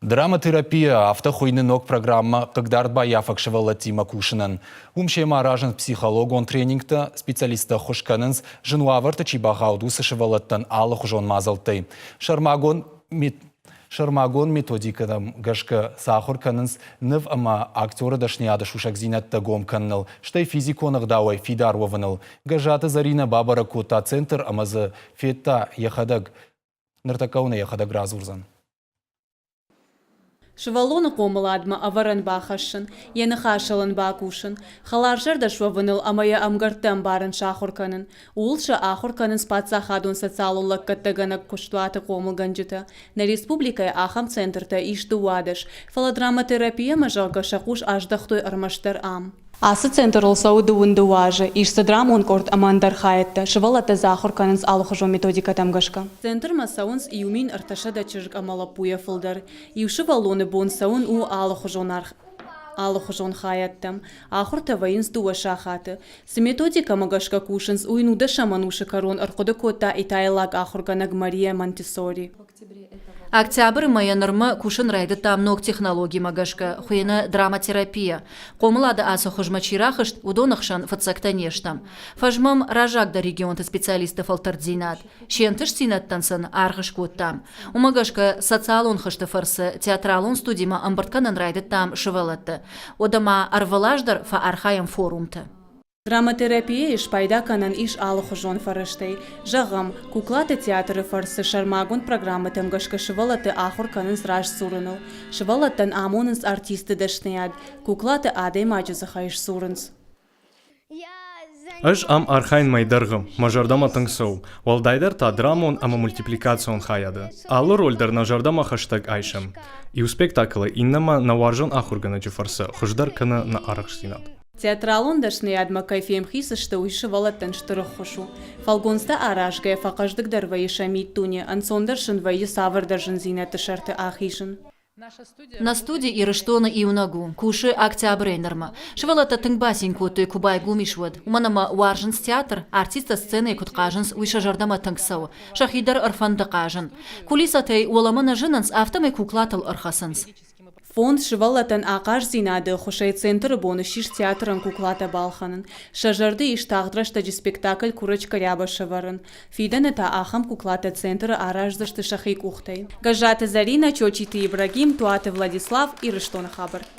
Драматерапия афтӕ хуыйны ног программӕ хъыгдардбаййафӕг сывӕллӕттимӕ кусынӕн. Уым семӕ аразынц психологон тренингтӕ, специалисттӕ ӕххуыс кӕнынц, зын уавӕрты чи бахауд, уыцы сывӕллӕттӕн алыхуызон мадзӕлттӕй. Сӕрмагонд Сӕрмагонд методикӕтӕм гӕсгӕ сӕ ахуыр кӕнынц ныв ӕмӕ актеры дӕсныйады сусӕгдзинӕдтӕ гом кӕныныл, стӕй физикон ӕгъдауӕй фидар уӕвыныл. Гӕззаты Зӕринӕ бабӕрӕг кодта центр ӕмӕ дзы федта йӕхӕдӕг. Ныртӕккӕ уын ӕй йӕхӕдӕг радзурдзӕн. Сывӕллоны хъомыладмӕ ӕвӕрӕн бахӕссын, йӕ ныхасыл ын бакусын, хӕларзӕрдӕ суӕвыныл ӕмӕ йӕ ӕмгӕртты ӕмбарын сахуыр кӕнын, ууыл сӕ ахуыр кӕнынц паддзахадон социалон лӕггӕдтӕгӕнӕг куыстуаты хъомылгӕнджытӕ. Нӕ республикӕйы ахӕм центртӕ ис 12, фӕлӕ драматерапийӕмӕ, зӕгъгӕ, сӕ хъус аздӕхтой ӕрмӕстдӕр ам. Ацы центрыл цӕуы 22 азы, ис дзы драмон къорд ӕмӕ ӕндӕр хайӕдтӕ, сывӕллӕттӕ дзы ахуыр кӕнынц алыхуызон методикӕтӕм гӕсгӕ. Центрмӕ цӕуынц 1300 чызг ӕмӕ лӕппуйӕ фылдӕр. Иу сывӕллоны бон цӕуын у алыхуызон алыхуызон хайӕдтӕм. Ахуыртӕ вӕййынц дыууӕ сахаты. Цы методикӕмӕ гӕсгӕ кусынц, уый нудӕсӕм ӕнусы кӕрон ӕрхъуыды кодта итайлаг ахуыргӕнӕг Мария Монтессори. Октябры мӕйӕ нырмӕ кусын райдыдтам ног технологимӕ гӕсгӕ, хуыйны драматерапия. Хъомылады ацы хуызмӕ чи рахызт, уыдоны хсӕн фыццӕгтӕ не стӕм. Фӕзмӕм раззагдӕр регионты специалистты фӕлтӕрддзинад. Се нтыстдзинӕдтӕн сын аргъ скодтам. Уымӕ гӕсгӕ социалон хызты фӕрцы театралон студимӕ ӕмбырд кӕнын райдыдтам сывӕллӕтты. Уӕдӕ ма ӕрвылаз дӕр фӕархайӕм форумты. Драматерапийӕйы спайда кӕнӕн ис алыхуызон фӕрӕзтӕй. Зӕгъӕм, куклаты театры фӕрцы сӕрмагонд программӕтӕм гӕсгӕ сывӕллӕтты ахуыр кӕнынц раст дзурыныл. Сывӕллӕттӕн амонынц артисты дӕсныйад, куклаты адӕймаджы дзыхӕй сдзурынц. Ӕз ам архайын мӕй дӕргъы, мӕ зӕрдӕмӕ тынг цӕуы, уӕлдайдӕр та драмон ӕмӕ мультипликацион хайады. Алы роль дӕр нӕ зӕрдӕмӕ хӕстӕг айсӕм. Иу спектаклы иннӕмӕ нӕ уарзон ахуыргӕнӕджы фӕрцы хуыздӕр кӕны нӕ арӕхстдзинад. Театралон дӕсныйадмӕ кӕй фемхиц сты, уый сывӕллӕттӕн стыр ӕххуыс у. Фӕлгонцтӕ аразгӕйӕ фӕхъӕздыгдӕр вӕййы сӕ миддуне, ӕнцондӕр сын вӕййы цавӕрдӕр зындзинӕдты сӕрты ахизын. Нӕ студи Ирыстоны иунӕг у, кусы октябрӕй нырмӕ. Сывӕллӕттӕ тынг бацин кодтой, куы байгом ис, уӕд. Уымӕн ӕмӕ уарзынц театр, артисттӕ сценӕйы куыд хъазынц, уый сӕ зӕрдӕмӕ тынг цӕуы. Сӕхи дӕр ӕрфӕнды хъазын. Кулисӕтӕй уӕлӕмӕ нӕ зынынц, афтӕмӕй куклатыл ӕрхӕцынц. Фонд сывӕллӕттӕн ахъаздзинады ӕххуысӕй центры бон ссис театрӕн куклатӕ балхӕнын. Сӕ зӕрды ис тагъд рӕстӕджы спектакль Курочка ряба сӕвӕрын. Фидӕны та ахӕм куклатӕ центры араздзысты сӕхи къухтӕй. Гӕззаты Зӕринӕ, Чочиты Ибрагим, Туаты Владислав, Ирыстоны хабӕрттӕ.